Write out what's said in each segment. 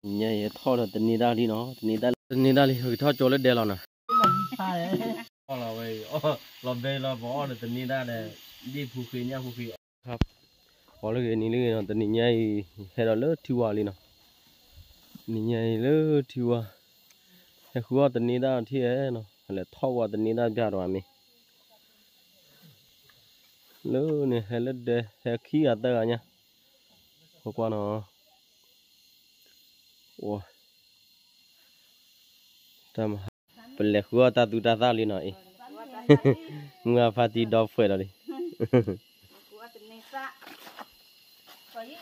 ညါယထီၣ်ဒီးတန့ၤဒၣ်လံနီၤ, တန့ၤဒၣ်လံ, ပကထီၣ်ကၠိလၢဒဲလီၤနီၤ. အီၣ်လီၤဝဲအံၤ, လီၤဘဲလီၤ ပအီၣ်ဒီးတန့ၤဒၣ်ဒီး ဒ့ၣ်ဖိဃ့ညၣ်ဖိဃ့အီၣ်လၢဂ့ၤနံၤလၢဂ့ၤနီၤ. တနံၤညါအံၤ ဟဲဒီးလၢထံဝါလံနီၤ. တနံၤညါအံၤလၢထံဝါ ဟဲဃုအီၣ်တန့ၤဒၣ်ထံၣ်ဝဲနီၤ, လဲၤထီၣ်ဝဲတန့ၤဒၣ်ပျၢ်ဒီးမ့ၢ် လၢန့ၣ်ဟဲလၢဒဲ ဟဲခံဂၤသၢဂၤညါ, ကွၢ်ကွၢ်နီၤ, တၢ်မဟါ ပလဲၤဃုအီၣ်တၢ်သူတၢ်သၣ်လံနီၤအံၤ, မုၢ်အဖါတံၢ်ဒီဖှဲးလီၤလံ,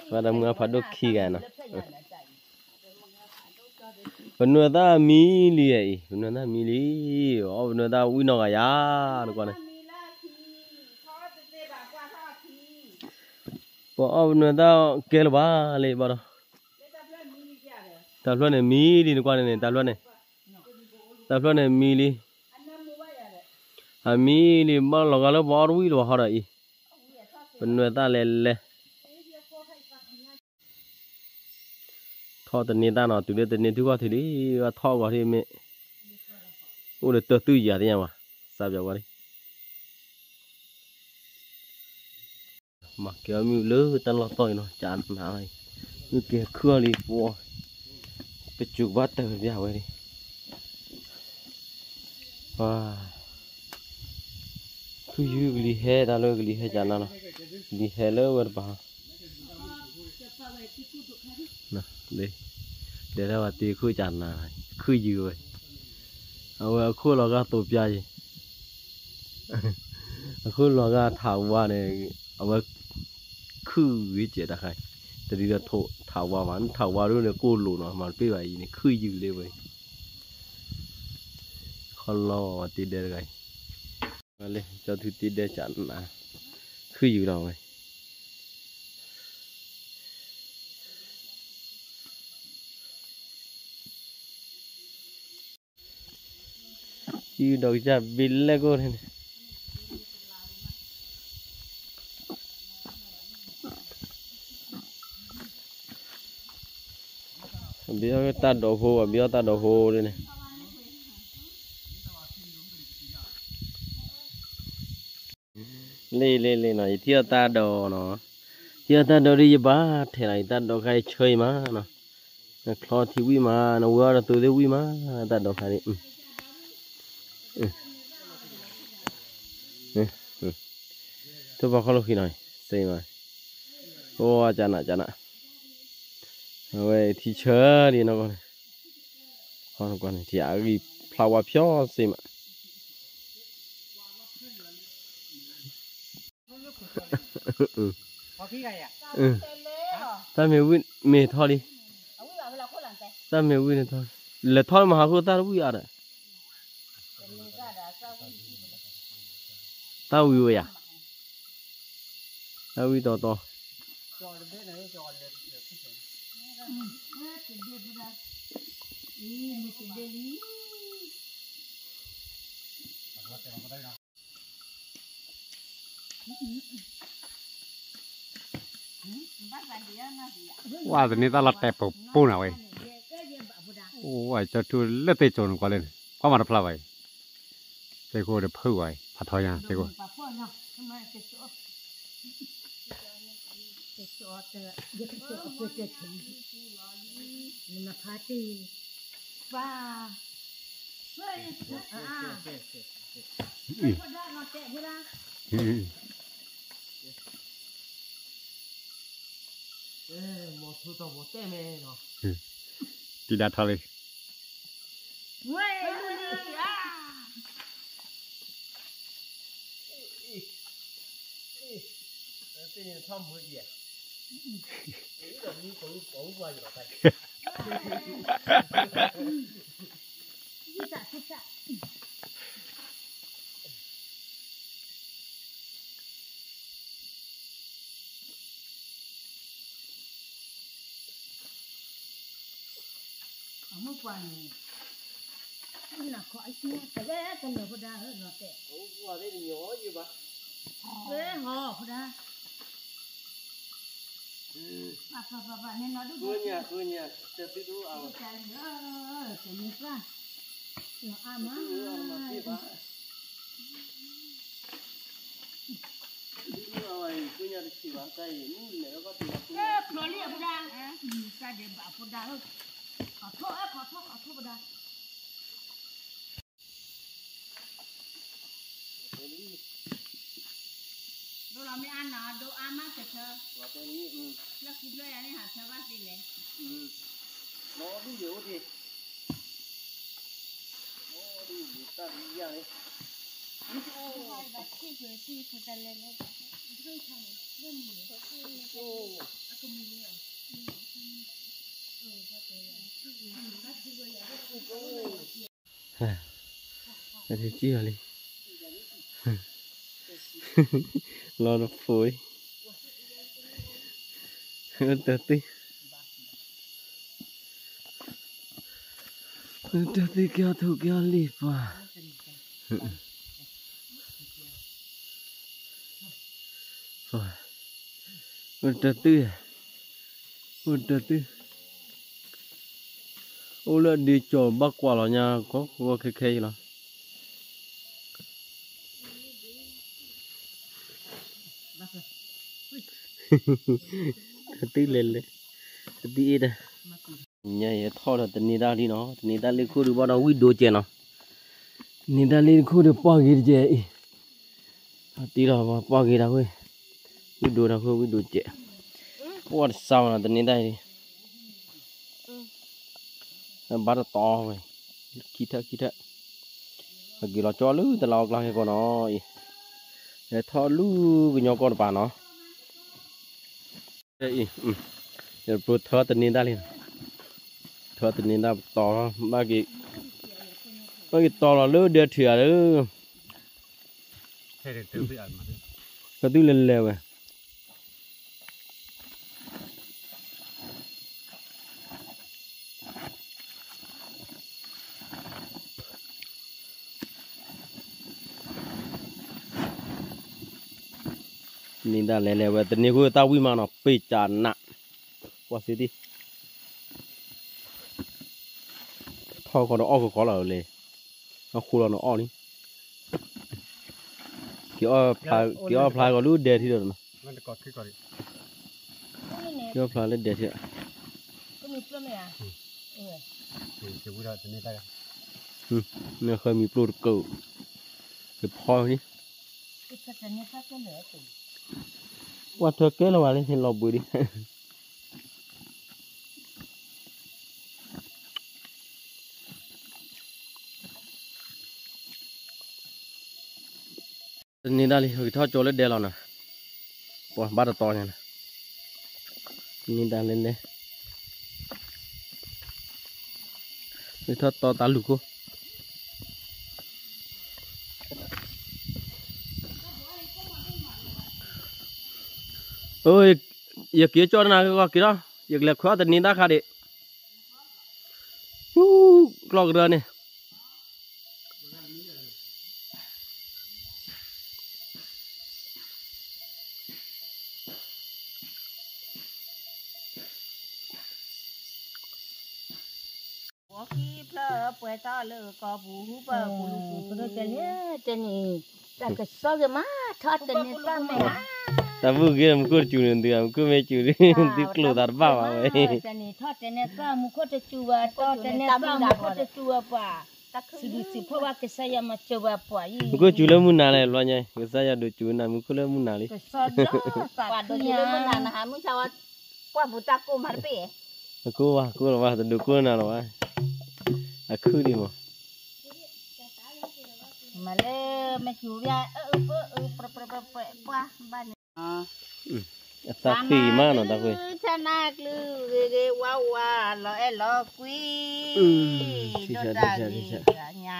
ဘၣ်ဒီးမုၢ်အဖါဒိၣ်ခံဂၤနီၤ. ပနွဲၢ်သၣ်မံလံအံၤ, ပနွဲၢ်သၣ်မံလံ, အီၣ်ပနွဲၢ်သၣ်ဝံၣ်နီၢ်ဂၤယၤ, နကွၢ်န့ၣ်, ပအီၣ်ပနွဲၢ်သၣ်ကဲလၢၤဘၣ်လံဘၣ်ဒီး, တၢ်ဖျၢၣ်န့ၣ်မံလံ နကွၢ်န့ၣ်န့ၣ် တၢ်ဖျၢၣ်န့ၣ်, တၢ်ဖျၢၣ်န့ၣ်မံလံ, အမံလံ ဘၣ်လီၤဂာ်လၢပအီၣ်တဝံၣ်လၢၤဘၣ်ဟီဒီးအံၤ, ပနွဲၢ်သၣ်လဲၤလဲၤ ထီၣ်တန့ၤတၢ်နီၤ, တုၤလၢတန့ၤထံၣ်ဂီၢ်ထံးလံ, ဘၣ်ထီၣ်ဂီၤထံးမ့ၢ် အိၣ်ဒီးတၢ်သူၣ်ယၤသ့ၣ်ညါဘၣ်, စးပၠးဝဲလံ, မၤကဲအီၣ်မ့ၣ်အူလၢတၢ်လီၢ်တီၢ်အံၤနီၤ, ကနး, မ့ၢ်ကဲခုၣ်အီၣ်လံ, ပှၤ, ပစိၤကဘၣ်တၢၢ်ပၠးဝဲလံ, ပှၤ ခုၣ်ယုၢ်ကလံၤဟဲတၢ်လၢကလံၤဟဲကနးနီၤ, ကလံၤဟဲလၢဝဲတပၤ, ဒဲဒၣ်ဝဲတ့ခုၣ်ကနး, ခုၣ်ယုၢ်ဝဲ, အဝဲအခိၣ်လီၤဂာ်သိးပၠးယံၤ, အခိၣ်လီၤဂာ်ထးဝါန့ၣ်, အဝဲ ခုၣ်ဂ့ၤကဲးတၢ်ခါ, တဒ်ဒီးထးဝါဘၣ်, ထးဝါဒ်န့ၣ် ကိၢ်လိာ်နီၤ, မၤတပ့ၢ်ဘၣ်အံၤန့ၣ် ခုၣ်ယုၢ်လံဝဲ, ခီလီၤဝဲတ့ဒဲတဂၤအံၤ, လၢကၠီထူတ့ဒဲကနး, ခုၣ်ယုၢ်လီၤဝဲ ဒီးကစၢ်ဘ့လဲၣ်ကိၣ်န့ၣ်, ဘ့အီၣ်တၢ်ဒိးဖိဘၣ်, ဘ့အီၣ်တၢ်ဒိးဖိန့ၣ်, လ့လ့လ့နီၤ, ယထံၣ်အီၣ်တၢ်ဒိးနီၤ, ထံၣ်အီၣ်တၢ်ဒိးဒ်ယဘၣ်ထဲးလီၤ, ယတၢ်ဒိးခါအံၤဆၢအံၤမးနီၤ, နချီထံဝံၣ်မး, နဝဲအီၣ်တသိးသ့ၣ်ဝံၣ်မး, တၢ်ဒိးခါဒ် ထိၣ်ဖီခီၣ်လိာ်ဃံနီၤ, စ့မး, အိၣ်ကနးကနး, အဝဲထံဆၢဒ်နီၢ်ကီၢ်န့ၣ်, ထံအဂံၢ်ဖျါဝါဖျီစ့မး တၢ်မ့ၢ်ဝံၣ်မ့ၢ်ထီၣ်လံ, တၢ်မ့ၢ်ဝံၣ်န့ၣ်ထီၣ်, လဲၤထီၣ်မဟါဃိသၣ်တဝံၣ်အါဒီး, တၢ်ဝံၣ်ဝဲယၤ, တၢ်ဝံၣ်တီတီ ဝဲတန့ၢ်တၢ်လီၤတဲာ်ပူၤပူၤနၤဝဲ, အိၣ်ဝဲကၠီထူလၢသ့ၣ်ကၠိၤန့ၣ်ကွၢ်လၢန့ၣ်, ကွၢ်မၤတဖျါဘၣ်အံၤ, သ့ၣ်ခိၣ်တဖုၣ်ဝဲအံၤ ဖးထီညါသ့ၣ်ခိၣ် တံၤဒါထီလံ, အမုၢ်ပှၢ်န့ၣ်, နခိးအံၤတလဲကလၢၤဖိဒါဧၢ လီၤတဲာ်, ဝဲဟီၣ်ဖိဒါ, ပပပပန့ၣ်နီၤဒု ဃုညါ ဃုညါ တၢ်သုတအိၣ်အါဘၣ် တၢ်လံဧၢ တၢ်မ့ၢ်ပှၢ် လီၤအါမး တၢ်သုတအိၣ်အါမး တၢ်သုတအိၣ်အါဘၣ်အံၤ ဃုညါတဆံးဘၣ် တၢ်အံၤ မုၢ်လဲၤဝဲဘၣ်တုၤလီၤ ဃုညါ ချီလံအဖိဒါ တၢ်ဒဲးဘးအဖိဒါဧၢ ခီၣ်ထီၣ် အဲ ခီၣ်ထီၣ် ခီၣ်ထီၣ်ပဒါ ဒိလီၤမ့ၢ်အါနီၤ ဒိအါမးကထၢ လၢခံဘျီယၤန့ၣ် ဟးဆၢဘၣ်သ့လဲၣ် မ့ၢ်ဒုးယအိၣ်တ့ၢ် မ့ၢ်ဒုးယတၢ်ဒုးယၤန့ၣ် လီၤတဖိး တၢ်သ့ တၢ်သ့ကဲအီၤထိၣ်ကဲအီၤလံပှၤ တၢ်သ့ တၢ်သ့ အိၣ်လၢအဒ့ကၠီၤဘၣ်ကွၢ်လီၤညါ ကီကီခဲခဲအံၤလီၤ တၢ်သ့လဲၤလဲၤ တၢ်သ့အ့ၣ်တၢ် ညါယထီၣ်ဒီးတန့ၤတၢ်လံနီၤ တန့ၤတၢ်လ့ၣ်ခိၣ်ဒုးဘၣ်ဒီးဝံၣ်ဒိကဲးနီၤ တန့ၤတၢ်လ့ၣ်ခိၣ်ဒုးပှၢ်ဂ့ၤတကဲးအံၤ တံၢ်လီၤပှၢ်ဂ့ၤတၢ်ဝဲ ဝံၣ်ဒိတၢ်ခိၣ်ဝံၣ်ဒိကဲး ပှၢ်တစါမနီၤ တန့ၤတၢ်အံၤ ဘၣ်တတီဝဲ ခံထၢၣ်ခံထၢၣ် ပက့ၤလီၤကၠီလၢတလးအီၣ်ကျါခဲကီနီၤအံၤ လဲၤထီၣ်လူကညီကီၢ်တပၤနီၤ အံၤ ယပထၢတန့ၤဒၣ်လံ ထၢတန့ၤဒၣ်ပတီၤ ဘၣ်က့ၤတီၤလီၤလၢဒၢးထံးဧါလၢ ပသုလဲၤလဲၤဝဲ န့ၣ်ဒၣ်လဲၤလဲၤဝဲ တန့ၤဃိတၢ်ဝံၣ်မးနီၤ ပ့ၢ်ကနး ကွၢ်စ့ဒံ ထီၣ်ကီးဒီးအီၣ်ကကီးလီၤလဲၣ် အဃိလီၤနီၤအီၣ်လံ က့ၤအီၣ်ဖျါကီးလၢဒဲထံဒီးနီၤ က့ၤအီၣ်ဖျါလၢဒဲထံ နဃၢမံၤပျိၢ်တကၢၢ် ကဖီလံ ပှၢ်ထၢကဲလၢၤဘၣ်လံ လီၤဘှံးလံ တန့ၢ်ဒၣ်လံ ဂ့ၤထီၣ်ကၠိလၢဒဲလီၤနီၤ ပှၤဘၣ်တတီညါနီၤ တန့ၢ်ဒၣ်လဲၤလဲၤ ဂ့ၤထီၣ်တီတၢ်လူၤခိၣ် ယက့ၤကၠီတနၤက့ၤကီးက့ၤထီၣ် ယကလဲၤခွဲးအီၣ်တန့ၢ်ဒၣ်ခါဒံး ဟူ ကျီၢ်ကရၢန့ၣ် ဝီခံဖျၢၣ်ပှဲၤထီၣ်လၢကီၢ်ပူၤဟူပၢ်ပူၤလူၤပူၤ တန့ၢ် တၢ်ကစီၣ်ဂ့ၤမး ထီၣ်တန့ၢ်သၣ်မဲာ်ဧါ တၢ်မုၣ်ဂ့ၤမူခိၣ်တစူၤန့ၣ် မူခိၣ်မ့ၢ်စူၤန့ၣ် သုကျိၤသးတဘၣ်ဘၣ်ဝဲ တန့ၢ်ထီၣ်တန့ၢ်သၣ်မူခိၣ်တစူၤဘၣ် ထီၣ်တန့ၢ်သၣ်မူခိၣ်တစူၤဘၣ်ပှၤ စံးဒုးစံးဖှိၣ်ဘၣ်ကစၢ်ယွၤမၤစၢၤဘၣ်ပှၤအံၤ မူခိၣ်စူၤလၢမုၢ်နၤလဲၣ် လွဲညါ ကစၢ်ယွၤဒိးစူၤနၤမူခိၣ်လၢမုၢ်နၤလံ ပှၤဒိးစူၤလၢမုၢ်နၤနဟးမုၢ်ဆါဝဲ ပှၢ်ပူၤတၢ်ကိၢ်မးတပ့ၢ် အကိၢ်ဘၣ် ကိၢ်လီၤဘၣ် တဒိးကိၢ်နၤလီၤဘၣ် အခုဒံးမး မၤလၢမ့ၢ်စူၤဘၣ် အၢ အၢ ပှၢ် ဘၣ်န့ၣ် အသးဃံမးနီၤ တၢ်ကွံ ဆနၢ်ကျုဂ့ၤဂ့ၤဝါဝါ လီၤအဲၣ်လီၤကွံ ဒိၣ်တၢ်ဂ့ၤညါ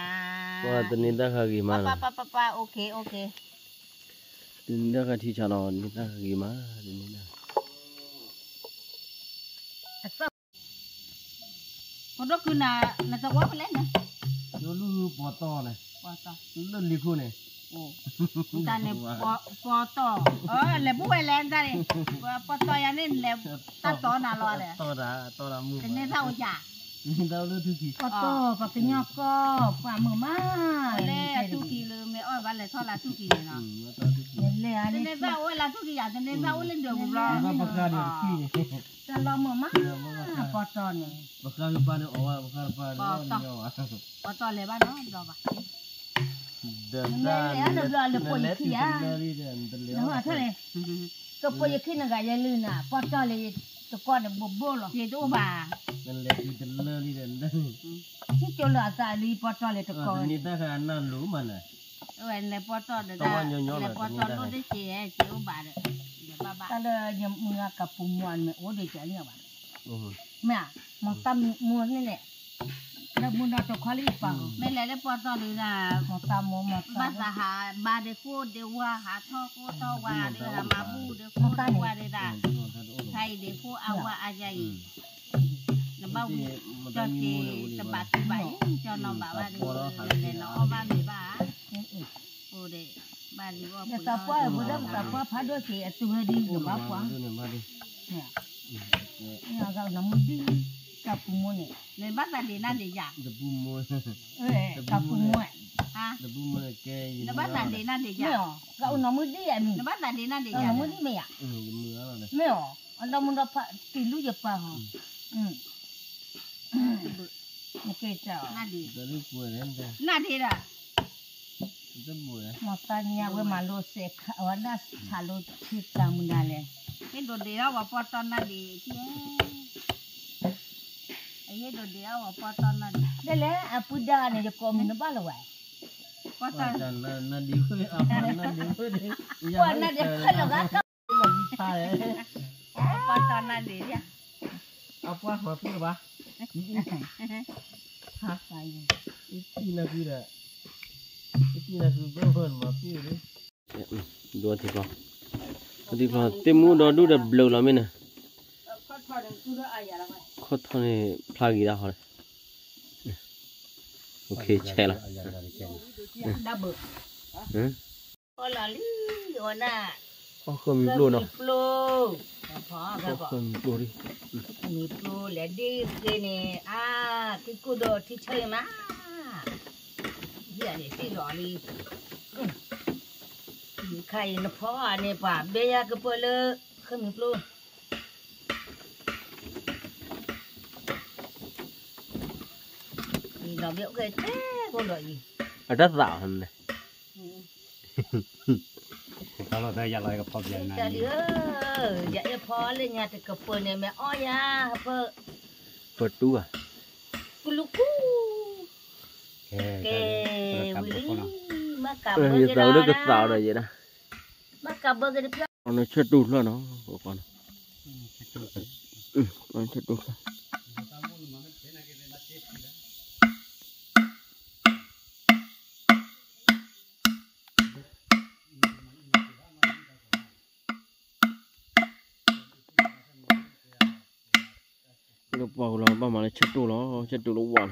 ပှၤတန့ၢ်တၢ်ခါဂ့ၤမးနီၤ ပၢ် ပၢ် ပၢ် ပၢ် okay okay တန့ၢ်တၢ်ခါထံဆးနီၤ တန့ၢ်တၢ်ခါဂ့ၤမး တန့ၢ်တၢ် ပဒိၣ်ကုနၤ နတဝီဖဲလဲၣ်န့ၣ် ယိလူပီၤတီန့ၣ် လၢလံၤခိၣ်န့ၣ် တၢ်န့ၣ် ပီတီၢ်, လဲၤဘူၣ်ဝဲလဲၣ်တၢ်န့ၣ်, ပီတီၢ်ယၤန့ၣ် လဲၤတၢ်တီနၤလီၤဒီး, တန့ၢ်သၣ်အိၣ်ယၤ, ပီတီၢ်ပှၤကညီကီၢ် ပှၤမုာ်မး, လဲၤအထူၣ်ကံၤလၢမ့ၢ်အီၣ်ဘၣ်လဲၤထီၣ်လၢထူၣ်ကံၤန့ၣ်နီၤ, တန့ၢ်သၣ်အိၣ်လၢထူၣ်ကံၤယၤ, တန့ၢ်သၣ်အိၣ်လၢဒၢးပူၤဘျီ, တၢ်လီၤမုာ်မး, ပီတီၢ်န့ၣ်, ပီတီၢ်လဲၤဘၣ်နီၤ, ဘျီဘၣ် နလဲၤလၢနဘျီလၢပိာ်ယခံဧါ, နဟဲထီၣ်လဲၣ်, ကပိာ်ယခံနဂၤယဲလၢနၤ ပီတီၢ်လၢတကီၢ်န့ၣ်ဘိးဘိးလီၤ, ယတအိၣ်ဘၣ်, နလဲၤတုၤတလၢလံဒီး, ထံၣ်ကၠိလၢအသးလံ ပီတီၢ်လၢတကီၢ်န့ၣ်, နလဲၤပီတီၢ်ဒီး, လဲၤပီတီၢ်လိၣ်တက့ၢ်, ယတအိၣ်ဘၣ်ဒီး, တၢ်လၢယမုၢ်ဂၤကပူၤမူန့ၣ် မ့ၢ်အိၣ်ဒီးကလံၤဘၣ်, မ့ၢ်ဧါ, မီၤသးမူန့ၣ်လဲၣ်, လၢမူဒီးတခွါလံပာ်, မ့ၢ်လဲၤလၢပီတီၢ်ဒုးဒၣ်, မီၤသးမူ မီၤသး, ဘၣ်သးဟးဘါဒ့ခိၣ်ဒ့ဝါ ဟးထီၣ်ခိၣ်ထီၣ်ဝါဒ့ဝါ မၤဘူၣ်ဒ့ခိၣ်ဒ့ဝါဒ့ဒၣ်, ခါအံၤဒ့ခိၣ်အဝါအါယါအံၤ, နဘၣ်ဝံၤကၠီက့ၤတဘၣ်ခံဘၣ်အံၤ, ကၠီနီၤဘၣ်ဘၣ်ဒ့ခိၣ်လဲၤလဲၤ နအီၣ်ဘၣ်မ့ၤဘၣ်, အိၣ်ဒ့ၣ်, ဘၣ်ဒ့အီၣ်ပူၤ, ပသးပှၢ်ဝဲဒၣ် ပသးပှၢ်ဖးဒိၣ်က့ၤ အတုၤဝဲဒ်ယဘၣ်ပှၢ်, နီၢ်မူဒံၣ်, ကပူၤမူန့ၣ်, နဘၣ်သးဒ့နၢ်ဒ့ယၤ, ကပူၤမူ, နဘၣ်သးဒ့နၢ်ဒ့ယၤ, မ့ၢ်အီၤ, ကအိၣ်နီၢ်မူဒံၣ်အမံၤ, နဘၣ်သးဒ့နၢ်ဒ့ယၤ, နီၢ်မူဒံၣ်မ့ၢ်ယၤ, မ့ၢ်အီၤ, အဒီမူဒီဖးတံၢ်လူယပၢ်ဟီ, နကဲ, နၢ်ဒ့ဒီး, မီၤသးညါဝဲမၤလိစဲးခးဝဲဒၣ်ဆးလိထံတၢ်မူဒါလဲၣ်, ဟ့ၣ်ဒိးဒ့အီၣ်ဝဲပီတီၢ်နၢ်ဒ့, အဟ့ၣ်ဒိးဒ့အီၣ်ဝဲပီတီၢ်နၢ်ဒ့, ဒ်လဲၣ်အပုၢ်ဒါန့ၣ် ယကိးမံၤနဘၣ်လၢၤဝဲ, ပီတီၢ်, ပှၤနၢ်ဒ့ခွဲလီၤဂၤ ပီတီၢ်နၢ်ဒ့, အပှၤမၤဖုၣ်လၢၤဘၣ်, တံၢ်နၢ်ကုဒီး, တံၢ်နၢ်ကုဘၢမၤဖုၣ်လၢ, ဒိထံဖျီ, ထံဖျီ သ့ၣ်မူဒီဒူၣ်ဒီးဘျုးလီၤမ့ၢ်န့ၣ်, ခီၣ်ထီၣ်န့ၣ်ဖျါဂ့ၤဒၣ်ဟီ, ဆဲးလီၤ, ဃီလီၤလံ, အီၣ်ဃၢမံၤပျိနီၤ, ဃၢမံၤပျိ, မံၤပျိလဲၤဒ့ဃ့န့ၣ် အါ, ထံကိၢ်ဒီးထံဆၢအံၤမး, ယန့ၣ်တံၢ်လီၤလံ, ခါအံၤနဖီအန့ၣ် ပှၤဘဲယါကပၢလၢ ဃၢမံၤပျိ အံၤလီၤဘဲအိၣ်ကဲထဲကိၢ်ဒီးအံၤ, အတၢ်သးအီၤန့ၣ်, တၢ်လီၤသဲယၤလီၤကဖီပျဲၢ်နၤ, ယအဲၣ်ဖီလၢညါတကပၢၢ်န့ၣ် မ့ၢ်အီၣ်ယၤ, ပတူၢ်ဧါ, ကလူးကူ, ကဲ, ဝံၤလံ, ဘၣ်ကးဘၢက့ၤဒီး, ဘၣ်ကးဘၢက့ၤတပျၢ်, ဆၢတိၢ်ဖျၢၣ်နီၤ, ဆၢတိၢ်ဖျၢၣ် လၢပှၢ်ဃုာ်လီၤ ဘၣ်မၤလၢဆၢတိၢ်လီၤ, ဆၢတိၢ်လၢဝၢ်လီၤ, ဆၢတိၢ်လၢဝၢ်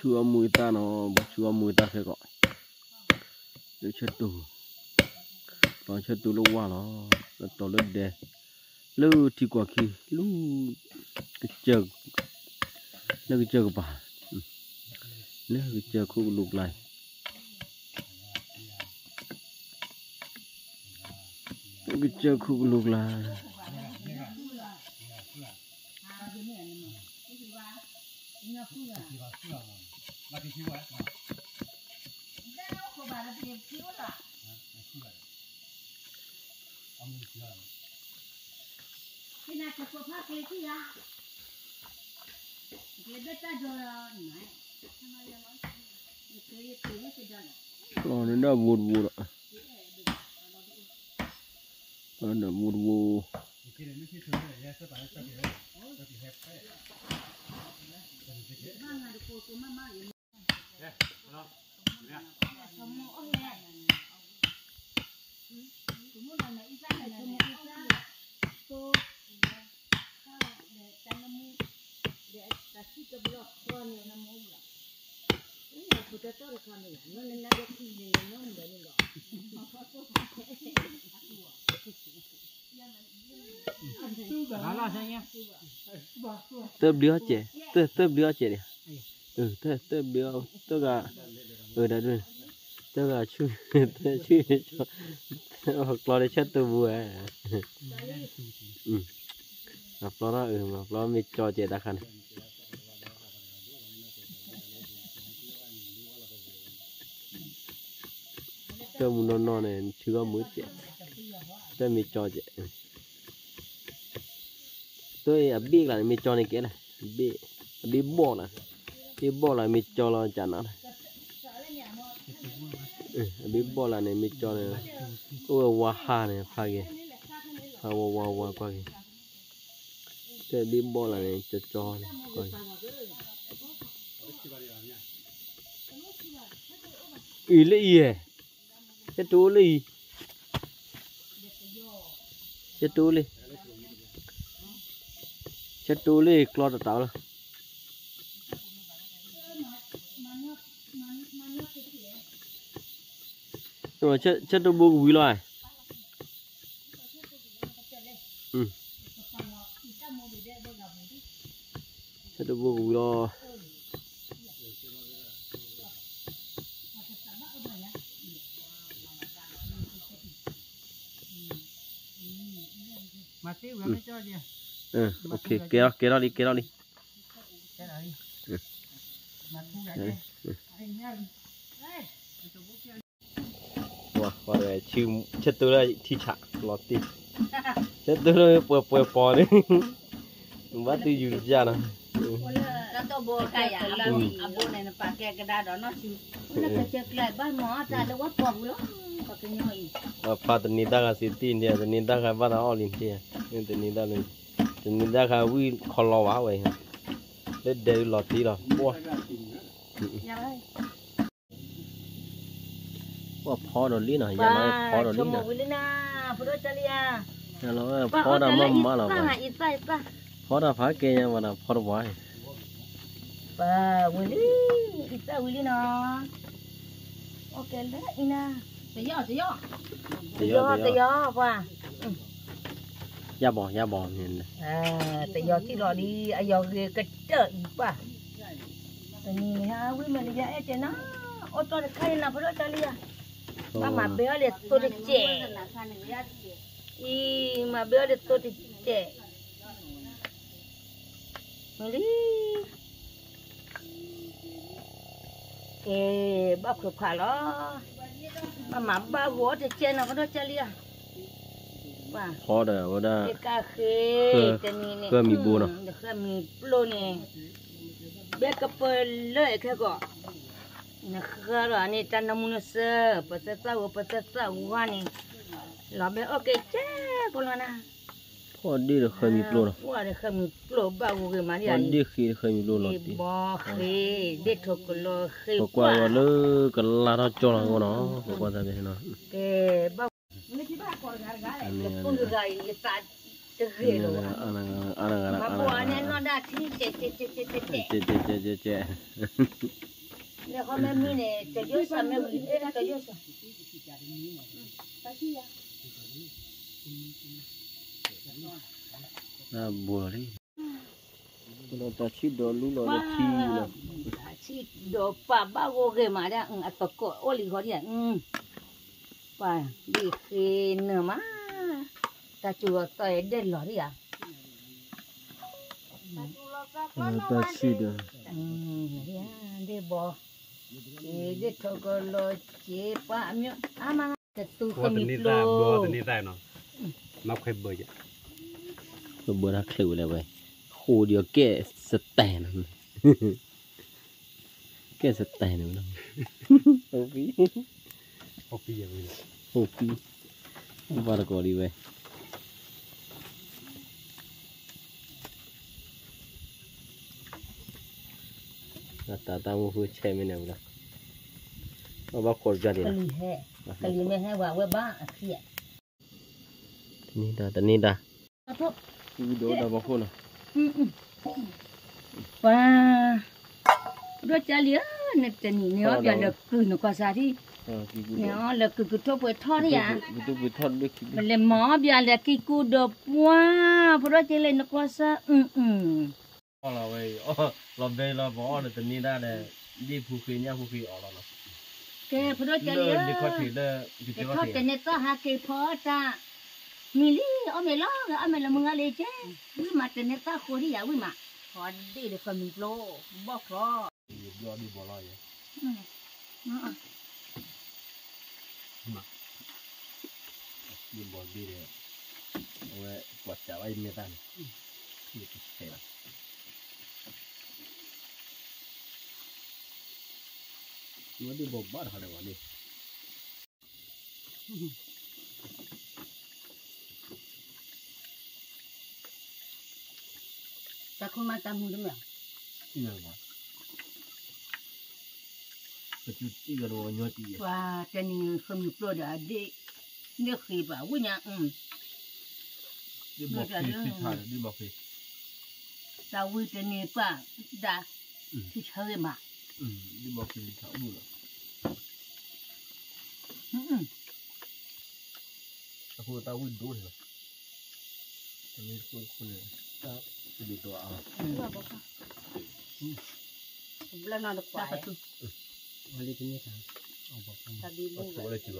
ဆူအီၣ်မူအသၣ်နီၤ, ဘၣ်ဆူအီၣ်မူအသၣ်ခဲကီး, လၢဆၢတူၢ်, ပှၤဆၢတူၢ်လၢဝါလီၤ, လၢတီၤလၢဒဲ, လၢထံကွၢ်ခံ, လၢကစၢၢ်, လၢကစၢၢ်ကပၤ, လၢကစၢၢ်ခိၣ်ကလူးကျါ ကစၢၢ်ခိၣ်ကလူးကျါ, လီၤန့ၣ်ဒၣ်ဘိတဘိဒီး, လီၤန့ၣ်ဒၣ်ဘိတဘိ, သၢဘျုးအီၣ်စဲး, သၢဘျုးအီၣ်စဲးဒံး, သၢဘျုး, သၢဂၤ, သၢဂၤဆူ, သၢဆူ, ကျီဒီးဆၢတူၢ်ပူၤဝဲ, မၤပျီထီၣ်, မၤပျီမ့ၢ်ကၠီစဲးတၢ်ခါန့ၣ် တၢ်မူနီၢ်နီၢ်န့ၣ် ဆူအီၣ်မူစဲး, တၢ်မ့ၢ်ကၠီစဲး, တၢ်အဘ့ၣ်ကျါန့ၣ် မ့ၢ်ကၠီန့ၣ်ကဲလဲၣ်, အဘ့ၣ်ဘီၣ်လီၤ, ဘ့ၣ်ဘီၣ်လီၤမ့ၢ်ကၠီလီၤကနၤ, အဘ့ၣ်ဘီၣ်လီၤန့ၣ် မ့ၢ်ကၠီန့ၣ်, အိၣ်ဝဲဝါဟါန့ၣ် ဖးက့ၤ, ဖးဝါဝါဝါကွၢ်က့ၤ တၢ်ဘ့ၣ်ဘီၣ်လၢန့ၣ် ကၠီကၠီ, အံၤလၢအံၤ, ဆၢတိၢ်လံ, ဆၢတိၢ်လံ, ဆၢတိၢ်လံကျီတတးလီၤ. ဆၢတိၢ်ဘိကဝံၤလီၤ. ဆၢတိၢ်ဘိကဝံၤလီၤ. ကဲထီၣ်လံ ကဲထီၣ်လံ. ဆၢတိၢ်လၢထံဆးလီၤတံၢ်, ဆၢတိၢ်လၢပှဲၤပှဲၤပီၤန့ၣ်, ဘၣ်တုၤယူၤတယၢ်နီၤ. တၢ်တိၢ်ဘိကါယၤလီၤ, အဘိန့ၣ်နပာ်ကဲကဒါဒီးနီၢ်ဆူ, နကစၢၢ်ကျဲဘၣ်မၤတၢ်လၢဝဲပှၢ်ပူၤလီၤ, ပှၤကညီအံၤ, ဖးတနံၤတၢ်ဂၤစံးတံၢ်န့ၣ်, တနံၤတၢ်ဂၤဘၣ်တၢ်အီၣ်လံန့ၣ်, တနံၤတၢ်ဂၤ, တနံၤတၢ်ဂၤဝံၣ်ခီလီၤဘၣ်ဝဲ, လၢဒဲးလီၤတံၢ်လီၤ, ပှၢ် ပှၤဖီဒီးလံနီၤ, ယၤလီၤဖီဒီးလံနီၤ, ဖီတၢ်မၤမၤလီၤ, ဖီတၢ်ဖးကဲညါဝဲဒီး ဖီတပှၢ်, ပှၤဝံၤလံ, အံသၣ်ဝံၤလံနီၤ, အိၣ်ကဲလၢအံၤနၤ, တယီၢ်, တယီၢ်, တယီၢ်, တယီၢ်, ပှၤ ယၤဘီၣ်, ယၤဘီၣ်န့ၣ်, တယီၢ်တံၢ်လီၤလံ, အယီၢ်ဂ့ၤကတၢၢ်အံၤပှၢ်, တနံၤန့ၣ် ဝံၤမ့ၢ်လၢယအဲၣ်ကဲနီၤ, အိၣ်တ့ၢ်တခါန့ၣ်နီၤ ဖိဒိၣ်တၢ်လံယၤ, ဘၣ်မၤဘဲအီၤဒီးသိတကဲး, အံၤ မၤဘဲအီၤဒီးသိတကဲး, မ့ၢ်လံ ကဲ, ဘၣ်ခွဲးခွါလီၤ, ဘၣ်မၤဘၣ်ဂီၤတကဲနီၤ ဖိဒိၣ်ကဲလံဧါ, ဖီဒီးဝဲဒၣ်, ကါဃ့, တနံၤန့ၣ်, ဃၢမံၤဘိနီၤ, ဃၢမံၤပျိန့ၣ်, ဘဲကပၢၤလၢခဲကီး, နဃၢဒီးန့ၣ် တၢ်နမူနစၢၤ, ပသၢသၣ်ဝဲ ပသၢသၣ်ဝါန့ၣ်, လီၤဘဲအီၣ်ကဲကဲဖိလီၤနၤ ဖီဒ့ၣ်ဒီး ဃၢမံၤပျိနီၤ, ဖီဒ့ၣ်ဃ့ဒီး ဃၢမံၤပျိလီၤ, ဘီဃ့, ဒ့ၣ်ထိၣ်ကလီၤဃ့, ပကွၢ်ဝဲလၢကလါထီၣ်ကၠီလီၤအဂီၢ်နီၤ, ပကွၢ်သးန့ၣ်, ကဲ, တဂ့ၤလီၤဝဲ, မၤဘိးအါန့ၣ်နီၢ်ဒၣ်ထံ ကဲကဲကဲကဲကဲကဲ, ကဲကဲကဲကဲကဲ, လၢဟီမ့ၢ်မံန့ၣ် တယိၣ်စၢ်မ့ၢ်ဝံၤ တယိၣ်စၢ်, တၢ်ဘိးလီၤလံ, တၢ်ဆံၣ်ဒီးလူလီၤလၢထံလီၤ, တၢ်ဆံၣ်ဒီးပာ်ဘၣ်ဂီၢ်ဂ့ၤမးဒၣ် အသကိးအိၣ်လံဃီဒ်, ပာ်ဒ့ၣ်ဃ့နၢၤမး, တၢ်စူၤလီၤသီအဲၣ်ဒဲးလီၤဒ်ဧါ, တၢ်ဆံၣ်ဒီး, ဒ့ၣ်ဘီ, ဒ့ၣ်ထီကလီၤက့ၤပှၤအမျိုး, အါမး, တသူဃမံၤပျိ, ပဘၢတၢ်ချ့ဝဲလဲၣ်ဝဲ, ဃိဒီးကဲစတဲနၤ, ကဲစတဲနၤ, ဖံ, ဖံ, ဘၣ်တကိးဒံးဝဲ, တၢ်တၢ်မူဃုဆဲးမ့ၢ်န့ၣ်ဝဲဒၣ်, ဘၣ်ခိးတကးဒံး, ကလံၤဟဲ, ကလံၤမ့ၢ်ဟဲဝဲ အဝဲဘၣ်အခံ, တန့ၢ်တၢ်, တန့ၢ်တၢ်, ဒိၣ်ဒီးဘၣ်ခိၣ်နီၤ, ပှၤ, ပဒိၣ်ကၢလံၤဧၢ, နတနံၤန့ၣ်အီၣ်ပၠးလၢကုၢ်နကွၢ်စၢ်ထံ, န့ၣ်အီၣ်လၢကုၢ်ကထိၣ်ပှဲၤထီၣ်န့ၣ်ဧါ, ပလဲၤမၤအီၣ်ပၠးလၢကံကူဒီးပှၤ, ပဒိၣ်ကၢလံၤနကွၢ်စၢ်, အီၣ်လီၤဝဲအံၤ, လီၤဘဲလီၤပှၤအီၣ်ဒီးတန့ၢ်ဒၣ်ဒီး, ဒ့ၣ်ဖိဃ့ညၣ်ဖိဃ့အီၣ်လီၤနီၤ, ကဲပဒိၣ်ကၢလံၤဧၢ, ကဲထီၣ်တန့ၢ်သၣ်ဟးက့ၤဖီတၢ်, မံၤလံ, အီၣ်မ့ၤလီၤ, အီၣ်မ့ၤလၢမုၢ်ဂၤလံကဲ, ဝံၣ်မးတန့ၢ်သၣ်ဃိဒံးယၤဝံၣ်မး, ဟီဒ့ၣ်ဒီးဃမံၤပျိ, ဘီၣ်ချီ, ယဘျီဒ့ၣ်ဘီလီၤယဲ, မး, ဒ့ၣ်ဘီဒ့ၣ်ဒီး, အဝဲကွၢ်စးဘၣ်ယမဲာ်သၣ်န့ၣ်, ယကဆဲးလီၤ, ဝဲဒ့ၣ်ဘီဘၣ်တခါဒီးဝဲန့ၣ် တၢ်ခိၣ်မးတၢ်မူတမ့ၢ်, ပှၤတနံၤဃမံၤပျိဒီးအဒ့ၣ်, န့ၣ်ဃ့ပှၤဝံၣ်ညါ, ဒ့ၣ်ဘီဃ့, တၢ်ဝံၣ်တန့ၢ်ပှၤဒၣ်, ထံဆၢဂ့ၤမး, ဒ့ၣ်ဘီဃ့ထးအိၣ်လီၤ, အဃိတၢ်ဝံၣ်ဒိၣ်န့ၣ်လီၤ, တမ့ၢ်တခိၣ်တခိၣ်န့ၣ်, တၢ်တဒိၣ်တီအါ, ဘျၢနီၤတကွၢ်, ဝဲလံတန့ၢ်, အဆိလၢကံဘၣ်, တလံၤဘုလီၤ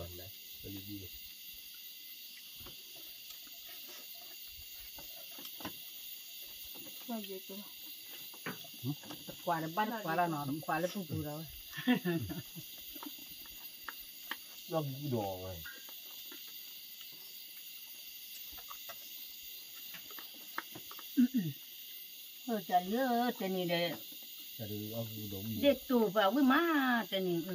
တကွၢ်တဘၣ်တကွၢ်လီၤနီၤ, တကွၢ်လၢပူၤပူၤလီၤဝဲ, ဒီးဝဲ, တၢ်လံၤဧၢ တနံၤဒီး, ဒ့ၣ်တူာ်ပှၤဝံၣ်မး, တနံၤ,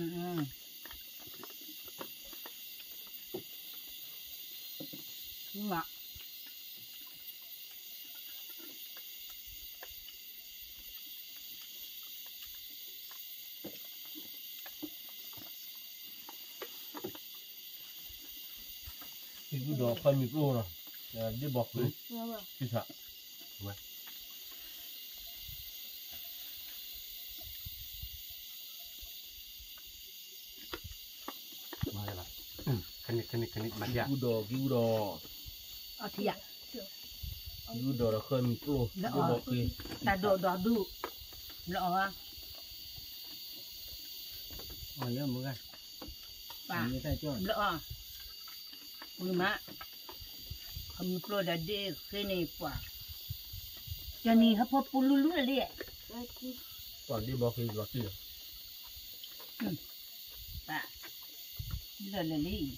မး ကံၢ်ကူဒီးခီမံၤပျိနီၤ, ဒ့ၣ်ဘီဃ့, ကံၢ်ဆး, ဝဲ, မၤလၢဘၣ်, ခန့ၣ်ခန့ၣ်ခန့ၣ်, ကံၢ်ကူဒီး, ကံၢ်ကူဒီး, အထံၣ်ယၤ, ကံၢ်ကူဒီးဒီးခီမံၤပျိ, ဒ့ၣ်ဘီဃ့, တၢ်ဒိၣ်ဒီးဒူၣ်, ဘျီအီၤ, အီၤလၢမုၢ်ဂၤ, ပၢ်, ဘျီအီၤ, ဝံၤမး, ခီမံၤပျိဒီးဒ့ၣ်ဃ့န့ၣ်ပှၤ, ကနံၤဟဲဖိပူလူလူလံ, ပှၤဒ့ၣ်ဘီဃ့လီၤတံၢ်လီၤ ပၢ်, လၢာ်လၢာ်လံ,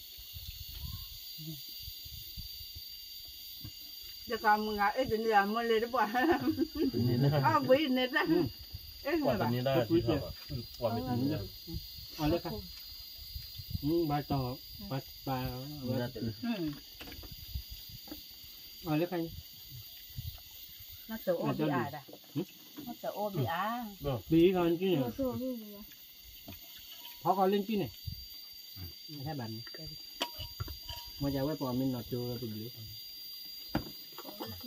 ယကမုၢ်ဂၤအ့ၣ်တန့ၢ်အမိၢ်လၢတပှၢ်, အဘှံးန့ၣ်တၢ်, အ့ၣ်န့ၣ်ဘၣ်, အီၤလၢခါ, ဘၣ်တီၤ, ပၢ်, အီၤလၢခါ, နတအိၣ်ဘံၣ်အါဒၣ်, နတအိၣ်ဘံၣ်အါ, ဘံၣ်ခါက့ၤန့ၣ်, ဖီကီၢ်လၢက့ၤန့ၣ်, ဟဲဘၣ်န့ၣ်, မ့ၢ်ယဝဲပှၤမ့ၢ်နီၤကၠိဝဲပဘျုး, ပှၤ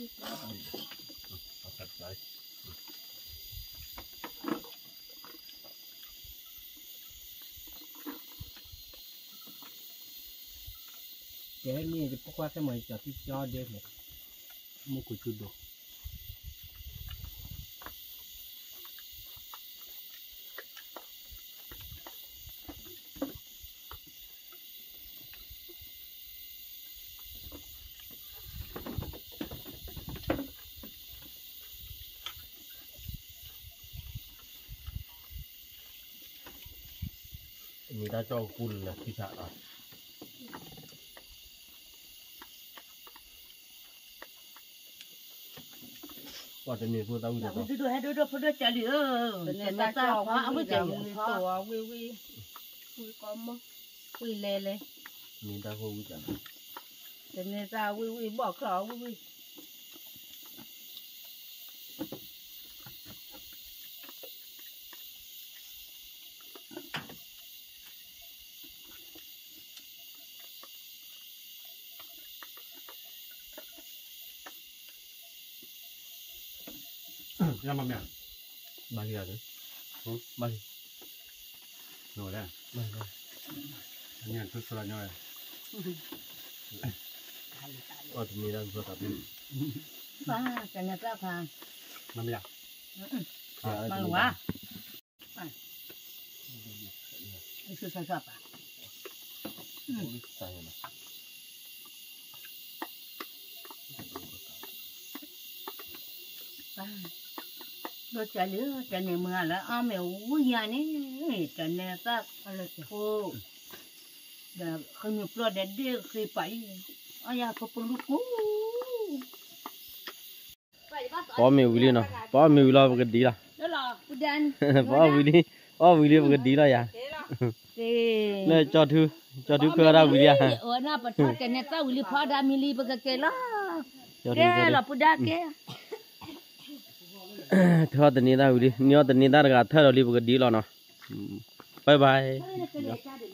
ကဲမ့ၢ်တပခွါခဲမီၤ ကၠီၤသံကၠီဒဲဖျဲၣ်, မူခိၣ်ဆူဒိၣ်. မ့ၢ်တၢ်ကၠီၣ်ကူလၢခံဆးလီၤ. ပှၤတမ့ၢ်ဖိသၣ်ဝံၣ်တၢ်ကီ, ဒိၣ်ဒိၣ်ဟဲဒိၣ်ဒိၣ်ဖိဒိၣ်ကၢ်လံဧၢ, တန့ၢ်သၣ်ခွါအဝံၣ်ကၢ်လံ, ဝံၣ်ကိးအီၤဝံၣ်ဝံၣ်, ဝံၣ်ကိးမီ, ဝံၣ်လဲၤလဲၤ, မ့ၢ်တၢ်ဖိဝံၣ်ကၢ်လံ, တန့ၢ်သၣ်ဝံၣ်ဝံၣ် ဘီၣ်ချၢအီၤဝံၣ်ဝံၣ်. မၤလံဧါ, မၤလံ, မၤလံ, အီၣ်တန့ၢ်တၢ်ကဖျီသး, မၤလံဧါ, မၤလံဧါ. ဒိၣ်ကၢ်လံ တၢ်န့ၣ်မုၢ်လၢအီၣ်မ့ၢ်ဝံၤယၤန့ၣ်, တၢ်န့ၣ်သၣ်ဖိ, ဒီးဃုနုာ်ပျီဒီးဒ့ၣ်ဃ့ပာ်အံၤ, အီၣ်ယၤဖိပလူကူ, ပအီၣ်မ့ၢ်ဝံၤလံနီၤ, ပအီၣ်မ့ၢ်ဝံၤလီၤပကဒံလီၤ, ပအီၣ်ဝံၤလံ, အီၣ်ဝံၤလံပကဒံလီၤယၤ, လၢကၠီထူ, ကၠီထူဖဲဝဲဒၣ်ဝံၤလံဧါ, တၢ်န့ၣ်သၣ်ဝံၤလံဖီဒါမံၤလံပကကဲလီၤ, ကဲလီၤပူဒါကဲ ထၢတန့ၢ်သၣ်ဝံၤလံ, နံၤအီၣ်တန့ၢ်သၣ်တဂၤထၢဒီးလံပကဒံလီၤနီၤ, bye bye.